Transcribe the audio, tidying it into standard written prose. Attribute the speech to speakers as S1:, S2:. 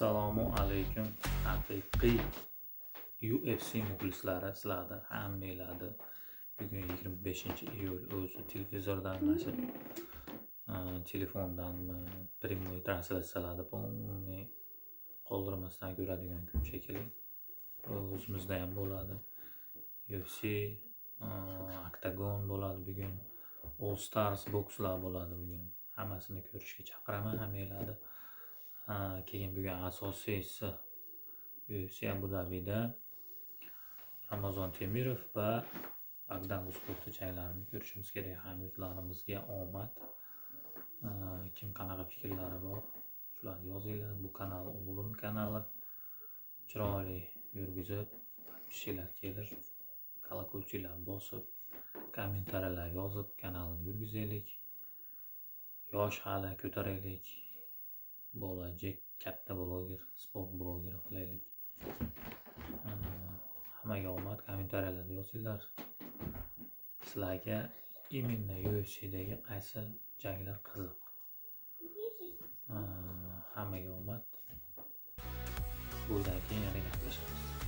S1: Assalomu alaykum, haqiqiy UFC muxlislari, sizlarni hammanglarni. Bugun 25-iyul, o'zi televizordan, mana shu telefondanmi, прямой translyatsiyalarni полный qoldirmasdan ko'radigan kun shekilli. O'zimizda ham bo'ladi. UFC, Oktagon bo'ladi bugun. All Stars bokslar bo'ladi bugun. Hammasini ko'rishga chaqiraman hammanglarni. Keyin bugun asosiysi UFC Abu Dabida Ramazon Temirov va Bogdan Guskovni janglarini ko'rishimiz kerak. Hamyurtlarimizga omad. Kim qanaqa fikrlari bor, shularni yozinglar. Bu kanal o'g'lim kanali. Chiroyli yurgizib, подписчик lar kelib, колокольчик lar bosib, kommentariyalar yozib, kanalni yurgizaylik. Yosh hali, ko'taraylik. Bo'lajak katta bloger, sport blogeri qilaylik. Hammaga omad, kommentariyalarda yozinglar. Sizlarga именно UFCdagi qaysi janglar qiziq? Hammaga omad. Bundan keyin yana gaplashamiz.